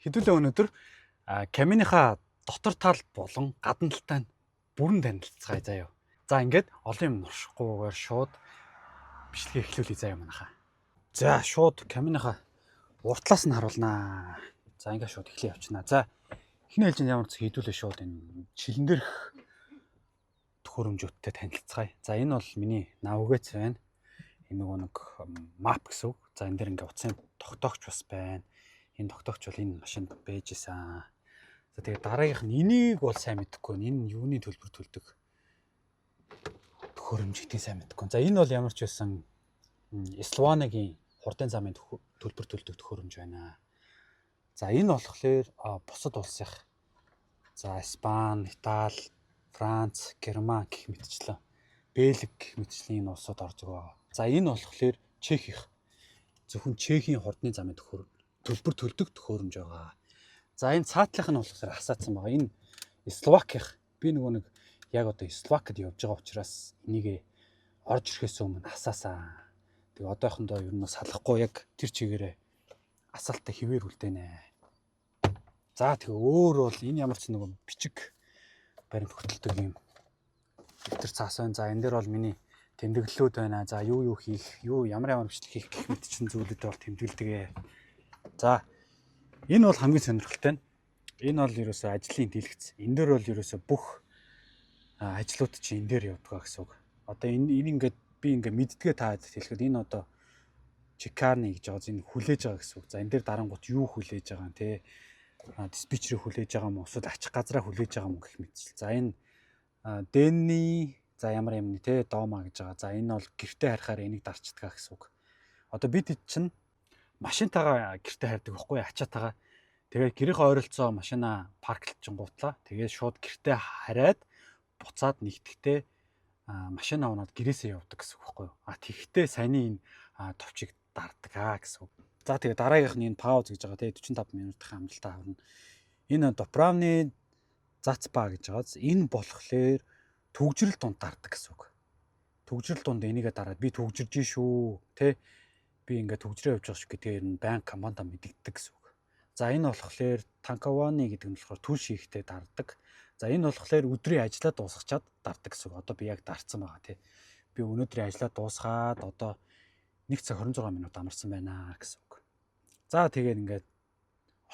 Хэдүүлээ өнөөдөр каминыхаа дотор тал болон гадна талтай нь бүрэн танилцгаая заяа. За, ингээд олон юм нуршихгүйгээр шууд бичлэгээ эхлүүлье заяа манайхаа. За, шууд каминыхаа уртлаас нь харуулнаа. За, ингээд шууд эхлэе явчихнаа. За, эхний ээлжинд ямар ч хэдүүлээ шууд энэ чилэн дээрх төхөөрөмжүүдтэй танилцгаая. За, энэ бол миний навигац байна. Энэ нөгөө нэг map гэсэн үг. За, энэ дээр ингээ утсын тогтоогч бас байна. Энэ тогтоогч бол энэ машинд байж исэн. За, тэгээ дараагийнх нь энийг бол сайн мэдэхгүй байна. Энэ юуны төлбөр төлдөг төхөөрөмж гэдгийг сайн мэдэхгүй. За, энэ бол ямар ч байсан Словенигийн хурдын замын төлбөр төлдөг төхөөрөмж байна. За, энэ болохоор бусад улсынх, за, Испани, Итали, Франц, Герман гэх мэтчлэн, Бельги гэх мэтчлийн энэ улсууд орж байгаа. За, энэ болохоор Чех, зөвхөн Чехийн хурдны замын төлбөр төлдөг төхөөрөмж байгаа. За, энэ цаатлынх нь болохоор асаацсан байгаа. Энэ Словакийнх. Би нөгөө нэг яг одоо Словакид явж байгаа учраас энийг орж ирэхээс өмнө асаасан. Тэгээ одоохондоо ер нь салахгүй, яг тэр чигээрээ асаалтаа хэвээр үлдээнэ. За, тэгээ өөр бол энэ ямар ч нөгөө бичиг баримт хөтэлдэг юм дэвтэр цаас байна. За, энэ дээр бол миний тэмдэглэлүүд байна. За, юу юу хийх, юу ямар ямар бичлэг хийх гэх мэт чинь зүйлүүд бол тэмдэглэдэг. За, энэ бол хамгийн сонирхолтой нь. Энэ бол ерөөсөө ажлын дэлгэц. Энэ дээр бол ерөөсөө бүх ажлууд чинь энэ дээр явдаг гэсэн үг. Одоо энэ ингээд би ингээд мэддгээ та хэлэхэд энэ одоо чекарны гэж байгаа. Энэ хүлээж байгаа гэсэн үг. За, энэ дээр дарангуут юу хүлээж байгаа юм те, диспетчерийг хүлээж байгаа юм уу, эсвэл ачих газраа хүлээж байгаа юм уу гэх мэтчил. За, энэ дэнний, за, ямар юмны те дома гэж байгаа. За, энэ бол гэртээ харихаар энийг дарчдаг гэсэн үг. Одоо бид чинь машинтайгаа гэртээ харьдаг байхгүй, ачаатайгаа. Тэгээд гэрийнхээ ойролцоо машина park лчингуутлаа. Тэгээд шууд гэртээ хариад буцаад нэгтгэхдээ машина унаад гэрээсээ явдаг гэсэн үг байхгүй юу? А тэгтээ саяны энэ товчийг дардаг аа гэсэн үг. За, тэгээ дараагийнх нь энэ pause гэж байгаа, тий, 45 минутын амжилтаа аварна. Энэ доправны зацпа гэж байгаа. Энэ болохоор түгжрэл дунд дардаг гэсэн үг. Түгжрэл дунд энийгээ дараад би түгжирж шүү, тий, би ингээд түгжрээ явж байгаа шүү гэдгээр нь банк компанид мэдэгддэг гэсэн үг. За, энэ болохоор танкование гэдэг нь болохоор түл шийхтэй дардаг. За, энэ болохоор өдрийн ажлаа дуусгачаад дардаг гэсэн үг. Одоо би яг дарцсан байгаа, тий. Би өнөөдрийн ажлаа дуусгаад одоо 1 цаг 26 минут амарсан байна гэсэн үг. За, тэгээд ингээд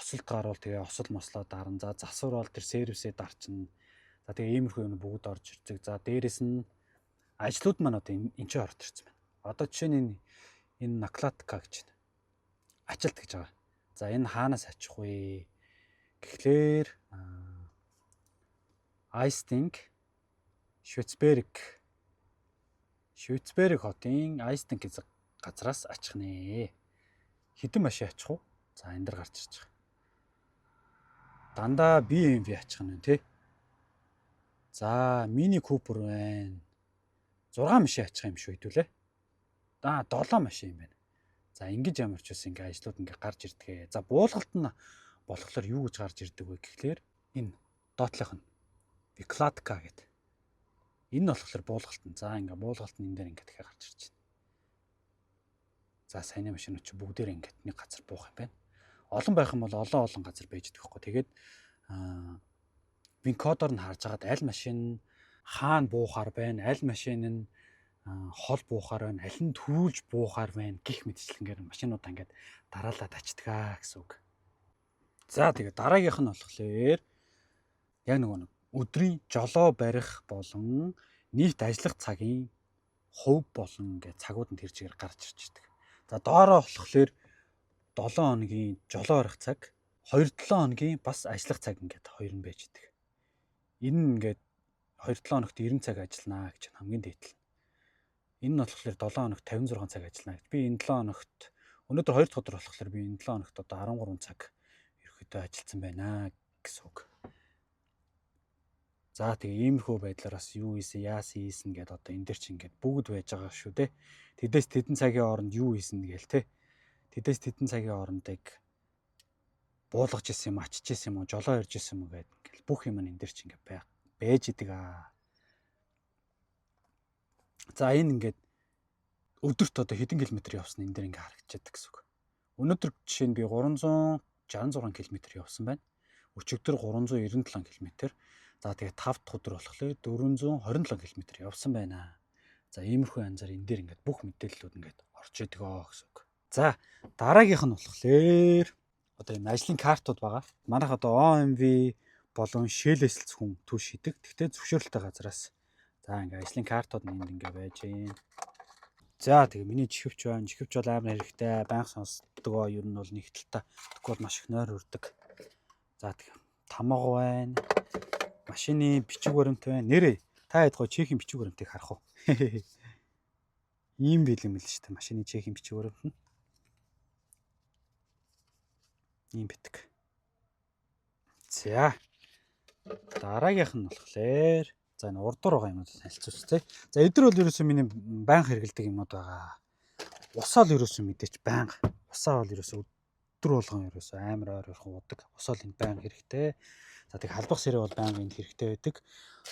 осолд гарвал тэгээ осол мослоо дарна. За, засвар бол тэр сервисээ дарчна. За, тэгээ иймэрхүү юм бүгд орж ирдэг. За, дээрэс нь ажлууд маань одоо энэ ч орж ирсэн байна. Одоо жишээ нь энэ накладка гэж байна. Ачилт гэж байгаа. За, энэ хаанаас ачих вэ? Гэхлээр Айстинг Швейцберг хотын Айстинг гэсэн газраас ачих нэ. Хэдэн машин ачих уу? За, энэ дэр гарч ирж байгаа. Дандаа BMW ачих нь тий. За, Mini Cooper байна. 6 машин ачих юм шүү хэдүүлээ. Аа, 7 машин юм байна. За, ингэж ямар ч үс ингээ ажлууд ингээ гарч ирдэг. За, буулгалт нь болохоор юу гэж гарч ирдэг вэ гэхлээр энэ доотлох нь Викладка гэдэг. Энэ нь болохоор буулгалт нь. За, ингээ буулгалт нь энэ дээр ингээ дахиад гарч ирж байна. За, саяны машинууд чи бүгдээр ингээд нэг газар буух юм байна. Олон байх юм бол олон олон газар байж идэх байхгүй. Тэгээд VIN кодоор нь харж агаад аль машин хаана буухаар байна, аль машин нь хол буухаар байна, аль нь төрүүлж буухаар байна гих мэтчлэнгээр машинуудаа ингээд дараалаад ачдаг аа гэсэн үг. За, тэгээд дараагийнх нь болохоор яг нөгөө нэг өдрийн жолоо барих болон нийт ажиллах цагийн хувь болон ингээд цагууд нь тэр чигээр гарч ирж байдаг. За, доороо болохоор 7 хоногийн жолоо барих цаг, 2-7 хоногийн бас ажиллах цаг ингээд хоёр нь байж идэг. Энэ нь ингээд 2-7 хоногт 90 цаг ажилланаа гэж хамгийн дээд нь. Энэ нь болохоор 7 хоногт 56 цаг ажиллана гэж. Би энэ 7 хоногт, өнөөдөр 2 дахь өдөр болохоор би энэ 7 хоногт одоо 13 цаг ерөөхдөө ажилласан байна гэсэн үг. За, тэгээ иймэрхүү байдлаар бас юу хийсэн, яасан хийсэн гэдээ одоо энэ дэр чи ингээд бүгд байж байгаа шүү дээ. Тэдээс тэдэн цагийн хооронд юу хийсэн гээл те. Тэдээс тэдэн цагийн хооронд яг буулгаж исэн юм, ачиж исэн юм уу, жолоо ирж исэн юм уу гэдэг ингээл бүх юм энэ дэр чи ингээд байж идэг аа. За, энэ ингээд өдөрт одоо хэдэн километр явсан энэ дэр ингээ харагдчихад гэсэн үг. Өнөөдөр жишээ нь би 300 66 км явсан байна. Өчигдөр 397 км. За тэгээ 5 дахь өдөр болохоор 427 км явсан байна. За иймэрхүү янзаар энэ дээр ингээд бүх мэдээллүүд ингээд орж идэг гэсэн үг. За дараагийнх нь болохоор одоо энэ ажлын картууд байгаа. Манайх одоо OMV болон Shell-с хүн түлш хийдэг. Гэхдээ зөвшөөрөлтэй газараас. За ингээ ажлын картууд нь энд ингээ байж гин. За тэгээ миний чихвч байна. Чихвч бол амар хэрэгтэй. Байнга сонсдогоо ер нь бол нэг талтай. Тэгэхгүй бол маш их нойр хүрдэг. За тэгээ тамга байна. Машины бичиг баримт байна. Нэрээ та хэд гоо чехийн бичиг баримтыг харах уу? Ийм байл юм л шүү дээ. Машины чехийн бичиг баримт нь. Ийм битг. За. Дараагийнх нь болохоор за энэ урдуур байгаа юмнууд танилцуулчих. За эдгээр бол ерөөсөө миний байнга хэрэглэдэг юмнууд байгаа. Усаа л ерөөсөө мэдээч байнга. Усаа бол ерөөсөө өдөр болгон ерөөсөө амар ойр ойрхон уудаг. Усаа л энд байнга хэрэгтэй. За тэг халбах сэрэ бол байнга энд хэрэгтэй байдаг.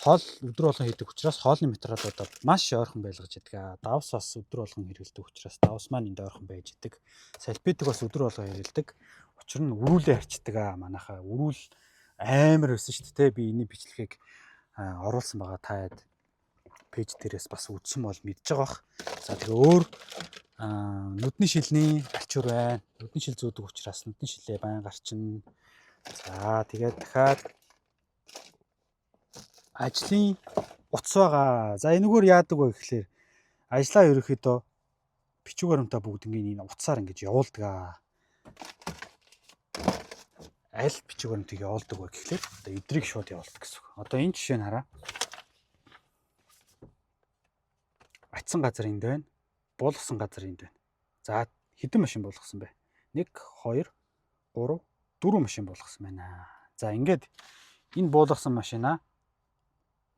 Хоол өдөр болгон хийдэг учраас хоолны материалуудаа маш ойрхон байлгаж идэг. Давс бас өдөр болгон хэрэглэдэг учраас давс маань энд ойрхон байж идэг. Салфетик бас өдөр болгон хэрэглэдэг. Учир нь өрүүлээ арчдаг аа манайхаа. Өрүүл амар байсан шүү дээ. Би энэний бичлэгийг оруулсан байгаа, та хэд page дээрээс бас үзсэн бол мэдж байгаа бах. За тэгээ өөр нүдний шилний альчуур байна. Нүдний шил зүүдэг учраас нүдний шилээ байн гарчна. За тэгээд дахиад ажлын утас байгаа. За энэгээр яадаг вэ гэхлээр ажлаа ерөөхдөө бичиг баримтаа бүгднийг энэ утсаар ингэж явуулдаг аа. Аль бичиг баримтыг явуулдаг вэ гэхлээр одоо эдрийг шууд явуулдаг гэсэн үг. Одоо энэ жишээ нь хараа. Атсан газар энд байна. Буулгасан газар энд байна. За хэдэн машин буулгасан бэ? 1 2 3 4 машин буулгасан байна. За ингээд энэ буулгасан машинаа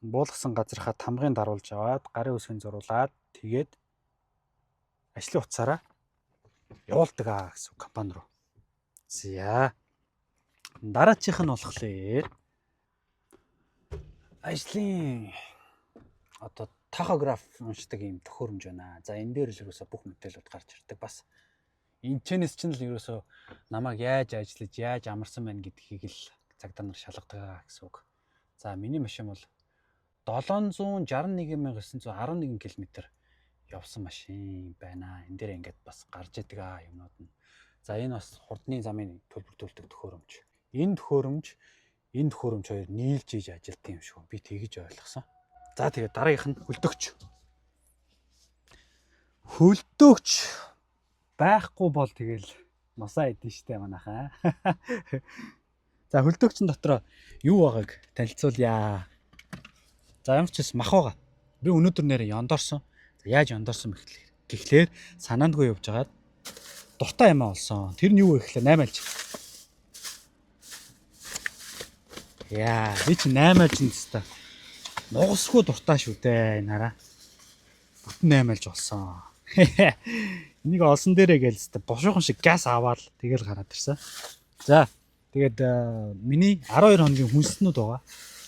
буулгасан газрынхаа тамгыг даруулж аваад гарын үсгийг зурулаад тэгээд ажлын утсаараа явуулдаг аа гэсэн үг компани руу. За дараачих нь болохоор ажлын одоо тахограф уншдаг юм төхөөрөмж байна. За энэ дээр л ерөөсө бүх мэдээлэлүүд гарч ирдэг. Бас энэчнээс чинь л ерөөсө намайг яаж ажиллаж, яаж амарсан байна гэдгийг л цагдаа нар шалгадаг гэсэн үг. За миний машин бол 761,911 км явсан машин байна. Энэ дээр ингээд бас гарч идэг аа юмнууд нь. За энэ бас хурдны замын төлбөр төлдөг төхөөрөмж. Энэ төхөөрөмж хоёр нийлж ийж ажилтсан юм шиг. Би тэгэж ойлгосон. За тэгээд дараагийнх нь хөлдөгч. Хөлдөгч байхгүй бол тэгэл нусаа идэн штэ манайхаа. За хөлдөгчн дотроо юу байгааг танилцуулъя. За ямар ч хэс мах байгаа. Би өнөөдөр нэрээ ёндорсон. За яаж ёндорсон бэ гэхлээр санаандгүй явж байгаад дуртай юм олсон. Тэр нь юу вэ гэхлээр 8 альж. Яа, би чи 8 альжинд теста. Нугасгүй дуртай шүү дээ энэ хараа. Бүтэн 8 альж олсон. Энийг олсон дээрээ гээл теста бошуухан шиг газ аваад тэгэл гараад ирсэн. За тэгээд миний 12 хоногийн хүнснүүд байгаа.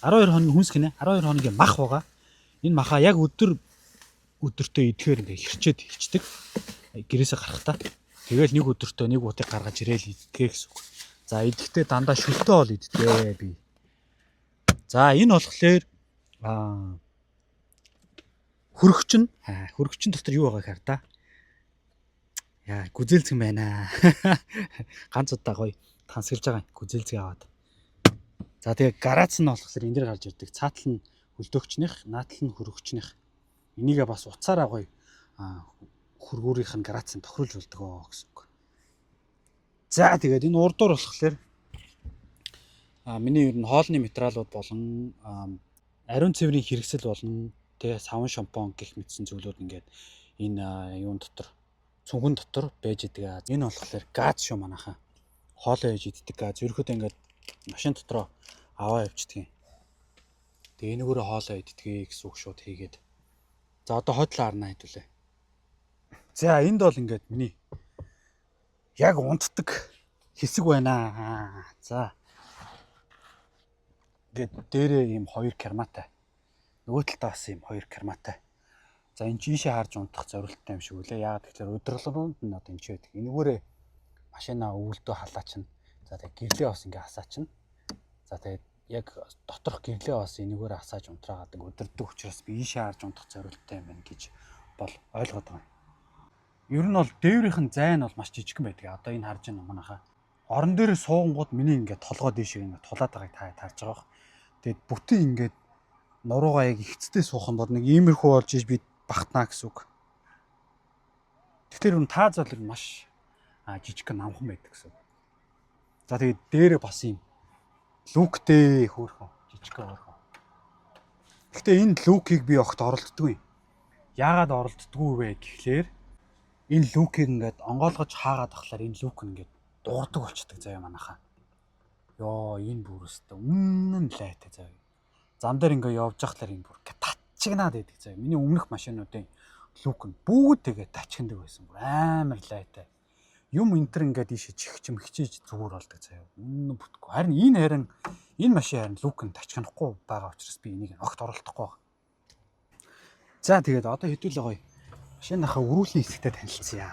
12 хоногийн хүнс гинэ. 12 хоногийн мах байгаа. Энэ маха яг өдөр өдөртөө идэхээр ингээ хэрчээд хичдэг. Гэрээсээ гарахдаа. Тэгэл нэг өдөртөө нэг утыг гаргаж ирээл иддэг гэсэн үг. За идэхдээ дандаа шөлтөө ол иддэг би. За энэ болохоор хөрөгч нь хөрөгчин дотор юу байгааг хар та. Яа, гүзээлзгэн байна. Ганц удаа гоё тансаглаж байгаа гүзээлзгэн аваад. За тэгээ гараац нь болохоор энэ дэр гарч ирдэг. Цаатал нь хөлдөөгчнийх, наатал нь хөрөгчнийх. Энийгээ бас уцаараа гоё хөргүүрийнх нь грацын тохируулж болдог гэсэн үг. За тэгээд энэ урдуур болохоор миний ер нь хоолны материалууд болон ариун цэврийн хэрэгсэл болон тэ савн шампунь гэх мэтсэн зүйлүүд ингээд энэ юун дотор цүнхэн дотор байж идэг. Энэ болохоор газ шүү манайхаа. Хоолоо хийж иддэг газ. Ерөнхийдөө ингээд машин дотроо аваа явчихдаг юм. Тэгээ энэгээрээ хоолоо иддэг гэсэн үг шууд хийгээд. За одоо хотлоо харна хэдүүлээ. За энд бол ингээд миний яг унтдаг хэсэг байна. За ингээд дээрээ ийм хоёр керматай. Нөгөө талдаа бас ийм хоёр керматай. За энэ жишээ харж унтах зорилттой юм шиг үлээ. Яагаад гэвэл удирдлагууд нь одоо энэ ч байдаг. Энэгээрээ машина өвөлдөө халаачна. За тэгээд гэрлээ бас ингээ асаачна. За тэгээд яг доторх гэрлээ бас энэгээр асааж унтраагаад ингээ өдөрдөг учраас би ийшээ харж унтах зориулттай юм байна гэж бол ойлгоод байгаа юм. Ер нь бол дээврийнх нь зай нь бол маш жижигхэн байдаг. Одоо энэ харж байна манайхаа. Орон дээр суунгууд миний ингээ толгой дээшээ ингээ тулаад байгааг та харж байгаа бох. Тэгээд бүтэн ингээд нуруугаа яг ихцтэй суух юм бол нэг иймэрхүү болж иж би багтнаа гэсэн үг. Тэгэхээр үн тааз бол маш жижигхэн намхан байдаг гэсэн. За тэгээд дээрээ бас юм люктэй хөөрхөн жижигхэн хөөрхөн. Гэхдээ энэ люкийг би огт оролддгүй. Яагаад оролддгүй вэ гэхлээр энэ люкийг ингээд онгойлгож хаагаад ахлаар энэ люк нь ингээд дуурдаг болчдөг заяа манайхаа. Йоо, энэ бүр өстө үнэн лайтай заяа. Зам дээр ингээд явж ахлаар энэ бүр татчигнаад байдаг заяа. Миний өмнөх машинуудын люк нь бүгд тэгээ тачигнадаг байсан. Бүр амар лайтай. Юм энтер ингээд ийшээ чихчим хичээж зүгээр болдог заяа. Үнэн бүтггүй. Харин энэ харин энэ машин харин люк нь тачигнахгүй байгаа учраас би энийг огт оролдохгүй байгаа. За тэгээд одоо хэдүүлээ гоё. Машиныхаа өрүүлний хэсэгтээ танилцъя.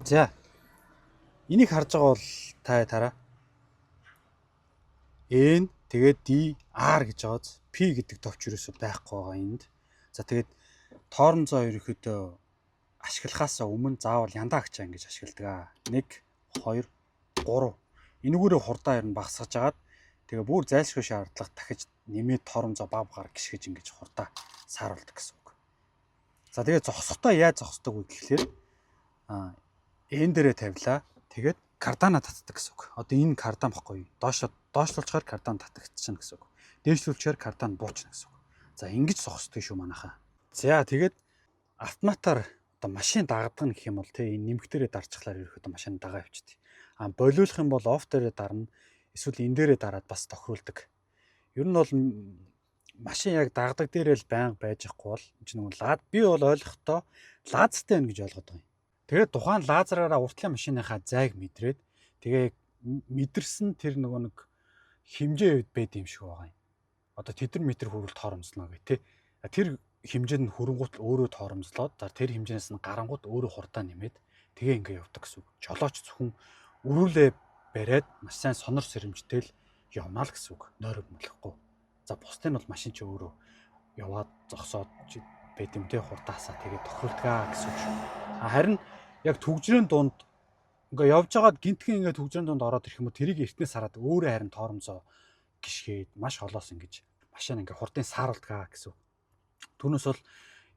За. Энийг харж байгаа бол та тараа. N тэгээд D R гэж байгааз P гэдэг товч ерөөсөө байхгүй байгаа энд. За тэгээд тоормзоо ерөөхдөө ашиглахаас өмнө заавал яндаа агчаа ингэж ашигладаг. 1 2 3 энэгүүрээ хурдаа ер нь багасгаж агаад тэгээ бүр зайлшгүй шаардлага дахиж нэмээд тоормзоо баг багаар гიშгэж ингэж хурдаа сааруулдаг гэсэн үг. За тэгээ зогсохдоо яаж зогсдог вэ гэхлээр энэ дээрээ тавилаа. Тэгээд кардана татдаг гэсэн үг. Одоо энэ кардан баггүй юу? Доошлуулчихаар кардан татагдчихна гэсэн үг. Дээшлүүлчихээр кардан буучна гэсэн үг. За ингэж зогсдог шүү манайхаа. За тэгээд автоматар одоо машин дагдаг нь гэх юм бол тэ энэ нэмэгтэрээ дарчихлаар ерөөхдөө машин дагаа явчихдаг. А болиулах юм бол оф дээрээ дарна. Эсвэл энэ дээрээ дараад бас тохируулдаг. Ер нь бол машин яг дагдаг дээрээ л байнга байж ахгүй бол энэ чинь нөгөө лад би бол ойлгохдоо лазертай байна гэж ойлгоод байгаа юм. Тэгээд тухайн лазераараа уртлын машиныхаа зайг мэдрээд тэгээ мэдэрсэн тэр нөгөө нэг хэмжээ байд юм шиг байгаа юм. Одоо тэдэр метр хүрвэл торомслоо гэх тээ. Тэр хэмжээнд нь хүрэнгуут өөрөө торомслоод за тэр хэмжээнээс нь гарангуут өөрөө хурдаа нэмээд тэгээ ингээ явдаг гэсэн үг. Жолооч зөвхөн өрүүлээ бариад маш сайн сонор сэрэмжтэй л явна л гэсэн үг. Нойрог молохгүй. За бусдын бол машин чи өөрөө яваад зогсоод байд юм те хурдаасаа тэгээ тохируулдаг гэсэн үг шүү. А харин яг түгжрийн дунд ингээ явж байгаад гинтхэн ингээ түгжрийн дунд ороод ирэх юм уу тэрийг эртнээс хараад өөрөө харин торомзоо гიშгээд маш холоос ингэж машин ингээ хурдын сааруулдаг гэсэн үг. Түүнээс бол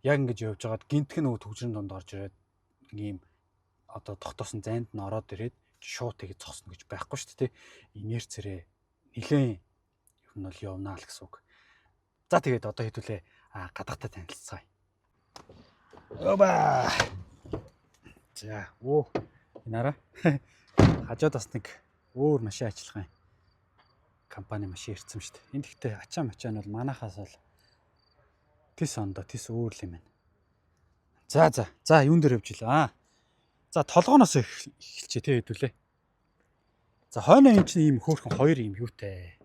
яг ингэж явж байгаад гинтхэн нөгөө түгжрийн дунд орж ирээд ийм одоо тогтоосон зайд нь ороод ирээд шууд тэгж зогсно гэж байхгүй шүү дээ. Инерцээрээ нилээн ер нь бол явнаа л гэсэн үг. За тэгээд одоо хэдүүлээ гадагтаа танилцгаая. Оба. За, оо энэ араа хажууд бас нэг өөр машин ажиллах юм. Компани машин ирсэн шүү дээ. Энд гэхдээ ачаа мачаа нь бол манахаас бол тис ондоо тис өөр л юм байна. За за. За юун дээр явж илээ. За толгооноос эхэлчихэ те хэдүүлээ. За хойноо эн чинь ийм хөөрхөн хоёр ийм юутай.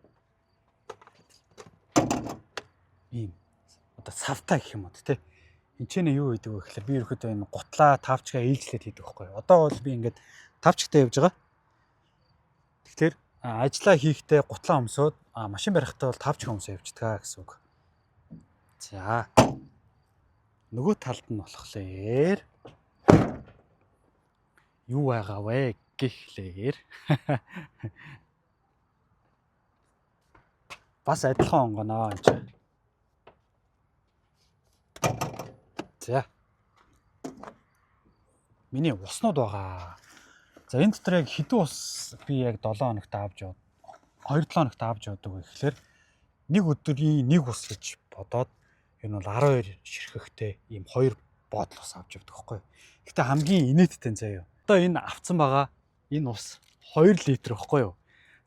Ийм одоо савтай гэх юм уу те. Энд чинь юу хийдэг вэ гэхээр би ерөөхдөө энэ гутлаа тавчгаа ээлжлээд хийдэг байхгүй юу. Одоо бол би ингээд тавчтай явж байгаа. Тэгэхээр ажлаа хийхдээ гутлаа өмсөөд машин барихтаа бол тавчгаа өмсөө явждаг гэсэн үг. За нөгөө талд нь болохоор юу байгаа вэ гэхлээр бас адилхан онгоноо энэ чинь. За. Миний уснууд байгаа. За энэ дотор яг хэдэн ус би яг 7 хоногт авч яваад 2-7 хоногт авч явдаг вэ гэхлээр нэг өдрийн нэг ус гэж бодоод энэ бол 12 ширхэхтэй ийм 2 бодол ус авч явдаг байхгүй юу. Гэтэ хамгийн инээдтэй заяа. Одоо энэ авцсан байгаа энэ ус 2 литр байхгүй юу.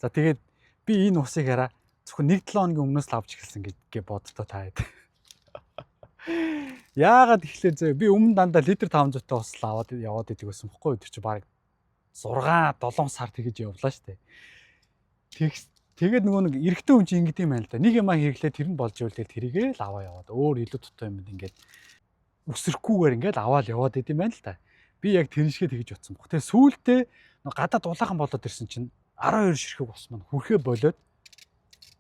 За тэгээд би энэ усыг хараа зөвхөн 1-7 хоногийн өмнөөс л авч эхэлсэн гэж боддоо та хэд. Яагаад тэгэхээр заяа би өмнө дандаа литр 500 ус л аваад яваад идэг байсан бохгүй юу. Тэр чи баг 6 7 сар тэгэж явлаа штэ. Тэгээд нөгөө нэг эрэгтэй хүн чинь ингэдэм юм байна л да. Нэг юм хэрэглээ тэр нь болж ивэл тэрийгээ л аваа яваад өөр илүү дутуу юмд ингээд үсрэхгүйгээр ингээд аваад яваад идэм байна л да. Би яг тэр шигээ тэгж утсан баг. Тэгээ сүүлдээ Нөгөө гадаад дулаахан болоод ирсэн чинь 12 ширхэг ус маань хүрхээ болоод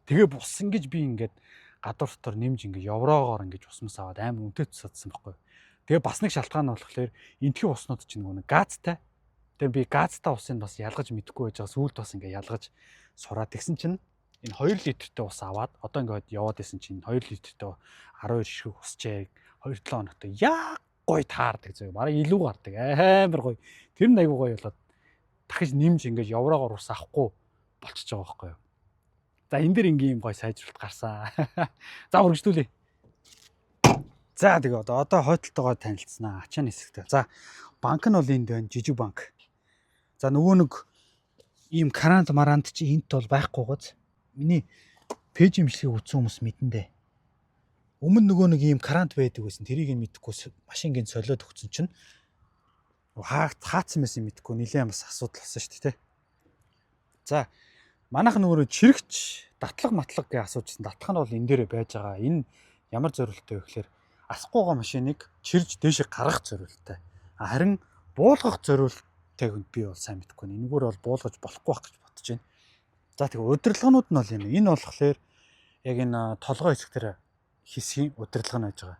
тэгээ бус ингэж би ингээд гадуур дотор нэмж ингээд еврогоор ингэж усмас аваад амар үнэтэй тусаадсан байхгүй. Тэгээ бас нэг шалтгаан нь болохоор энтхийн уснууд чинь нөгөө газтай. Тэгээ би газтай усыг бас ялгаж мэдэхгүй байж байгаа, сүүлд бас ингээд ялгаж сураад тэгсэн чинь энэ 2 литртэй ус аваад одоо ингээд яваад исэн чинь 2 литртэй 12 ширхэг усчээ 2-7 хоногт яг гоё таардаг зөө. Бараг илүү гардаг. Амар гоё. Тэр нь айгүй гоё болоод дахиж нэмж ингээд еврогоор ус авахгүй болчихж байгаа байхгүй юу. За, энэ дэр ингийн юм гоё сайжруулалт гарсан. За, үргэлжлүүлье. За, тэгээ одоо хойдолтойгоо танилцсанаа. Ачааны хэсэгтэй. За, банк нь бол энд байна. Жижиг банк. За, нөгөө нэг ийм крант марант чи энд бол байхгүй гоц. Миний page имжлэгийг үзсэн хүмүүс мэдэн дээ. Өмнө нөгөө нэг ийм крант байдаг байсан. Тэрийг нь мэдэхгүй машин гин солиод өгсөн чинь хаацсан байсан мэдэхгүй нилээн бас асуудал болсон шүү дээ. За, манайх нөгөө чирэгч датлаг матлаг гэж асуужсэн. Датлах нь бол энэ дээрээ байж байгаа. Энэ ямар зорилттой вэ гэхээр асахгүй машиныг чирж дээшээ гаргах зорилттой. Харин буулгах зорилттой би бол сайн мэдэхгүй. Энэгээр бол буулгаж болохгүй байх гэж бодож байна. За, тэгээ удирдлаганууд нь бол юм. Энэ болохоор яг энэ толгой хэсэг дээр хэсгийн удирдлага нь байж байгаа.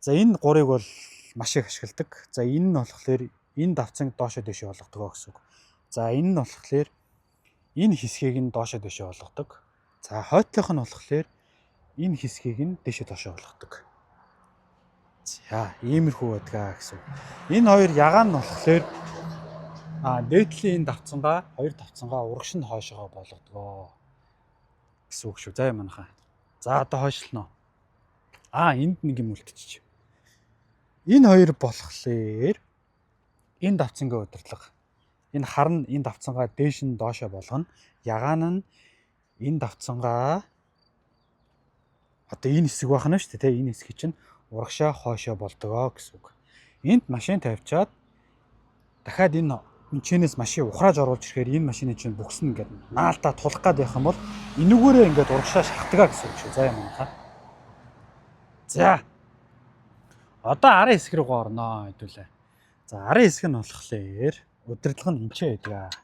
За, энэ гурыг бол маш их ашигладаг. За, энэ нь болохоор энэ давцанг доошо дэшээ болгодог гэсэн үг. За, энэ нь болохоор энэ хэсгийг нь доошо дэшээ болгодог. За, хойтлох нь болохоор энэ хэсгийг нь дэшээ доошо болгодог. За, иймэрхүү байдгаа гэсэн. Энэ хоёр ягаан нь болохоор дээдлийн энэ давцангаа, хоёр давцангаа урагш нь хойшоогоо болгодгоо гэсэн үг шүү. За, манайхаа. За, одоо хойшлно. Энд нэг юм үлдчихэж. Энэ хоёр болохоор энэ давцангийн удирдлага. Энэ хар нь энэ давцангаа дээш нь доошоо болгоно. Ягаан нь энэ давцангаа одоо энэ хэсэг байх нь шүү дээ, тэ, энэ хэсгийг чинь урагшаа хойшоо болдгоо гэсэн үг. Энд машин тавьчаад дахиад энэ энэчнээс машин ухрааж оруулж ирэхээр энэ машины чинь бүксэн ингээд наалтаа тулах гад байх юм бол энүүгээрээ ингээд урагшаа шахдаг гэсэн үг шүү. За, юм аа. За. Одоо арын хэсэг рүү орноо хэдүүлээ. За, арын хэсэг нь болохоор удирдлага нь энчээ байдаг.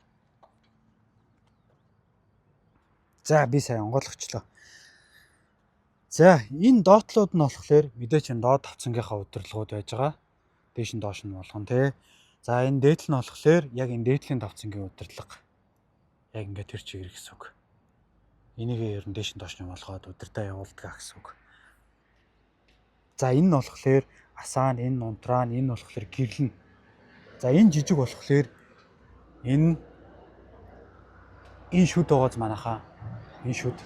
За, би сая онгойлгочлоо. За, энэ доотлууд нь болохоор мэдээч энэ доод тавцангийнхаа удирдлагууд байж байгаа. Дээш нь доош нь болгон тий. За, энэ дээдл нь болохоор яг энэ дээдлийн тавцангийн удирдлага. Яг ингээд тэр чигээр гэсэн үг. Энийг ер нь дээш нь доош нь болгоод удирдаа явуулдаг гэсэн үг. За, энэ нь болохоор асаан, энэ унтраан, энэ нь болохоор гэрлэн. За, энэ жижиг болохоор энэ шүд байгааз манайхаа. Энэ шүд.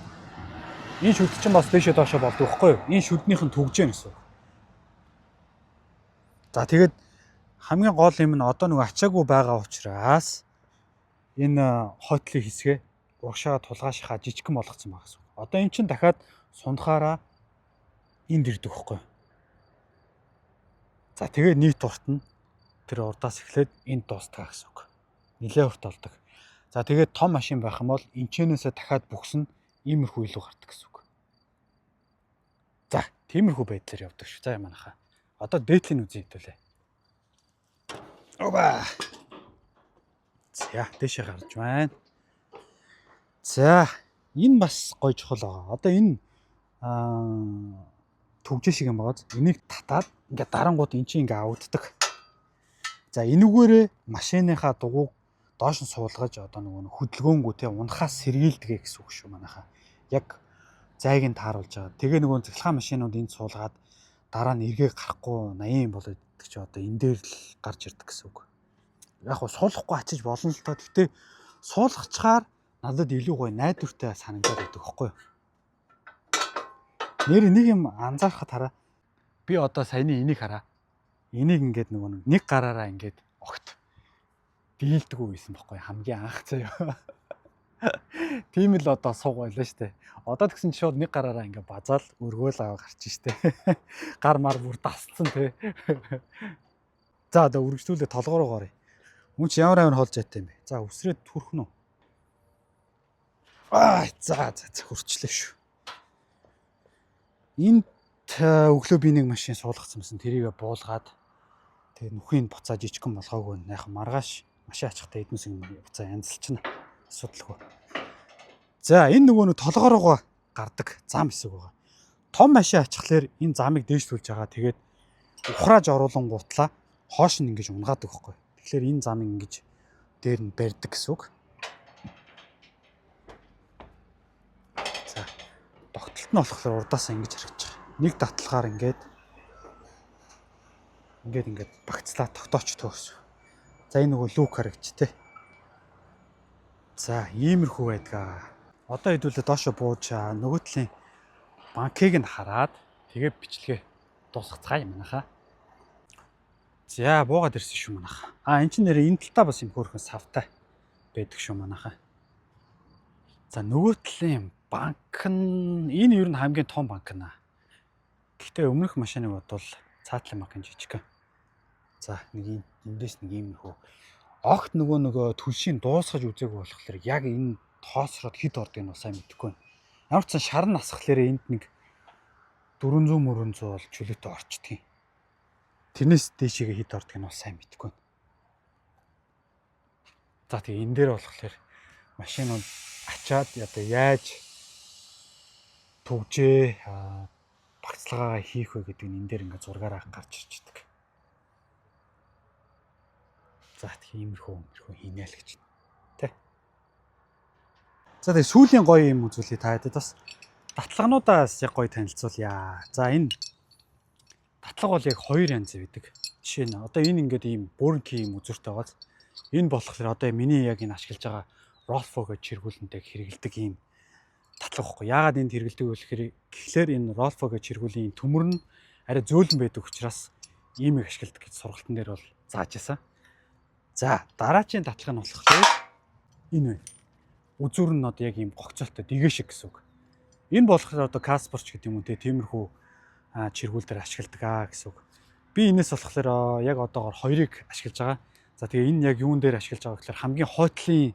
Энэ шүд чинь бас дээшээ доошоо болдог байхгүй юу? Энэ шүднийх нь түгжээн гэсэн үг. За, тэгээд хамгийн гол юм нь одоо нөгөө ачаагүй байгаа учраас энэ хойтлын хэсгээ урагшаа тулгаашихаа жижигхэн болгоцсон байгаа гэсэн үг. Одоо эн чинь дахиад сундахаараа энд ирдэг байхгүй юу? За, тэгээ нийт урт нь тэр урдаас эхлээд энд дуустгаа гэсэн үг. Нилээ урт болдог. За, тэгээд том машин байх юм бол энчэнээсээ дахиад бүхсэн иймэрхүү илүү гардаг гэсэн үг. За, тиймэрхүү байдлаар явдаг шүү. За, манайхаа. Одоо дээдлийн үзье хэдүүлээ. Оба. За, дээшээ гарч байна. За, энэ бас гоё чухал байгаа. Одоо энэ түгжээ шиг юм байгаа. Энийг татаад ингээд дарангууд эн чинь ингээд авагддаг. За, энүүгээрээ машиныхаа дугуйг доош нь суулгаж одоо нөгөө хөдөлгөөнгүү те унахаас сэргийлдэг гэсэн үг шүү манайхаа. Яг зайг нь тааруулж байгаа. Тэгээ нөгөө цахилгаан машинууд энд суулгаад дараа нь эргээ гарахгүй 80 болоод идэх чи одоо энэ дээр л гарч ирдэг гэсэн үг. Яг хуу суулгахгүй ачиж болно л доо. Гэтэ суулгачаар надад илүү гоё найдвартай санагдаад байдаг байхгүй юу? Нэр нэг юм анзаарахад хараа. Би одоо саяны энийг хараа. Энийг ингээд нөгөө нэг гараараа ингээд огт дийлдэггүй байсан байхгүй хамгийн анх заяа. Тийм л одоо суг байлаа штэ. Одоо тэгсэн чи шууд нэг гараараа ингээд базаал өргөөл аваа гарч штэ. Гар мар бүр дасцсан те. За, одоо үргэлжлүүлээ толгоо руу гаръя. Үн чи ямар амар хоол жаатай юм бэ? За, үсрээд түрх нь үү? Аа, за за за, хөрчлээ шүү. Энд өглөө би нэг машин суулгацсан байсан. Тэрийгэ буулгаад тэгээ нүхийг буцаа жижигхэн болгоогүй. Яг маргааш Машин ачхтай эднүс юм буцаа янзалчна. Асуудалгүй. За энэ нөгөө нэг толгой руугаа гардаг зам хэсэг байгаа. Том машин ачхлаар энэ замыг дээшлүүлж байгаа. Тэгээд ухрааж оруулангуутлаа хоош нь ингэж унгаадаг байхгүй. Тэгэхээр энэ замыг ингэж дээр нь барьдаг гэсэн үг. За тогтолт нь болохоор урдаасаа ингэж харагдаж байгаа. Нэг таталгаар ингээд ингээд багцлаа тогтооч төөс. За энэ нөгөө люк харагч те. За иймэрхүү байдгаа. Одоо хэдүүлээ доошо бууж нөгөө талын банкыг нь хараад тэгээ бичлэгээ дуусгацгаая манайхаа. За буугаад ирсэн шүү манайхаа. А эн чинь нэрээ энэ талтаа бас юм хөөрхөн савтай байдаг шүү манайхаа. За нөгөө талын банк нь энэ ер нь хамгийн том банк наа. Гэхдээ өмнөх машиныг бодвол цаатлын банк нь жижигхэн. За нэг эндээс нэг иймэрхүү огт нөгөө түлшийг дуусгаж үзээгүй болохоор яг энэ тоосроод хэд ордог нь сайн мэдэхгүй байна. Ямар ч сан шарн асхлаарэ энд нэг 400 мөрөн100 бол чөлөөтэй орчдөг юм. Тэрнээс дээшээгээ хэд ордог нь бас сайн мэдэхгүй байна. За тэгээ энэ дээр болохоор машинууд ачаад одоо яаж түгжээ багцлагаагаа хийх вэ гэдэг нь энэ дээр ингээд зургаараа гарч ирчдэг. За тиймэрхүү өмөрхүү хийнэ л гэж тэ. За тэгээ сүүлийн гоё юм үзүүлье та хэдэд бас татлагнуудаас яг гоё танилцуулъя. За энэ татлага бол яг хоёр янз байдаг. Жишээ нь одоо энэ ингээд ийм бүрнки юм үзүүртэй байгааз энэ болохоор одоо миний яг энэ ашиглаж байгаа Rolfo гэж чиргүүлэнтэй хэрэгэлдэг ийм татлага байхгүй. Яагаад энд хэрэгэлдэг вэ гэхээр энэ Rolfo гэж чиргүүлийн төмөр нь арай зөөлөн байдаг учраас ийм их ашигладаг гэж сургалтын дээр бол зааж байсан. За дараачийн татлага нь болохоор энэ байна. Үзүүр нь одоо яг ийм гогцолтой дэгээ шиг гэсэн үг. Энэ болохоор одоо Каспорч гэдэг юм уу те тиймэрхүү чиргүүл дээр ашигладаг аа гэсэн үг. Би энэс болохоор яг одоогор хоёрыг ашиглаж байгаа. За тэгээ энэ яг юун дээр ашиглаж байгаа гэхээр хамгийн хойтлын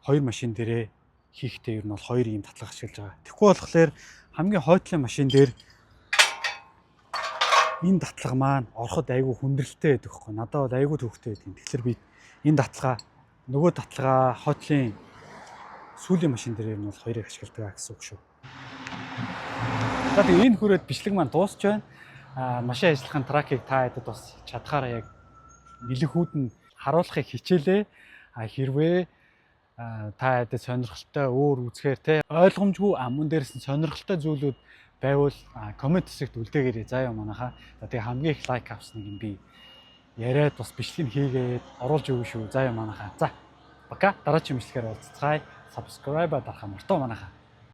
хоёр машин дээрээ хийхдээ ер нь бол хоёр ийм татлага ашиглаж байгаа. Тэгэхгүй болохоор хамгийн хойтлын машин дээр энэ татлага маань ороход айгүй хүндрэлтэй байдаг хгүй. Надад бол айгүй төвхтэй байдаг. Тэгэхээр би энэ татлага нөгөө татлага хойтлын сүүлийн машин дээр ер нь бол хоёрыг ашигладаг гэсэн үг шүү. За тэгээ энэ хүрээд бичлэг маань дуусч байна. Машин ажиллахын тракийг та хэдэд бас чадхаараа яг нэлэхүүд нь харуулахыг хичээлээ. Хэрвээ та хэдэд сонирхолтой өөр үзэхээр те ойлгомжгүй мөн дээрс нь сонирхолтой зүйлүүд байвал коммент хэсэгт үлдээгээрэй заа юу манайхаа. За тэгээ хамгийн их лайк авсныг нь би яриад бас бичлэг хийгээд оруулж өгнө шүү. За юу манайхаа. За пока дараагийн бичлэгээр уулзцгаая. Subscribe дарахаа мартаа манайхаа.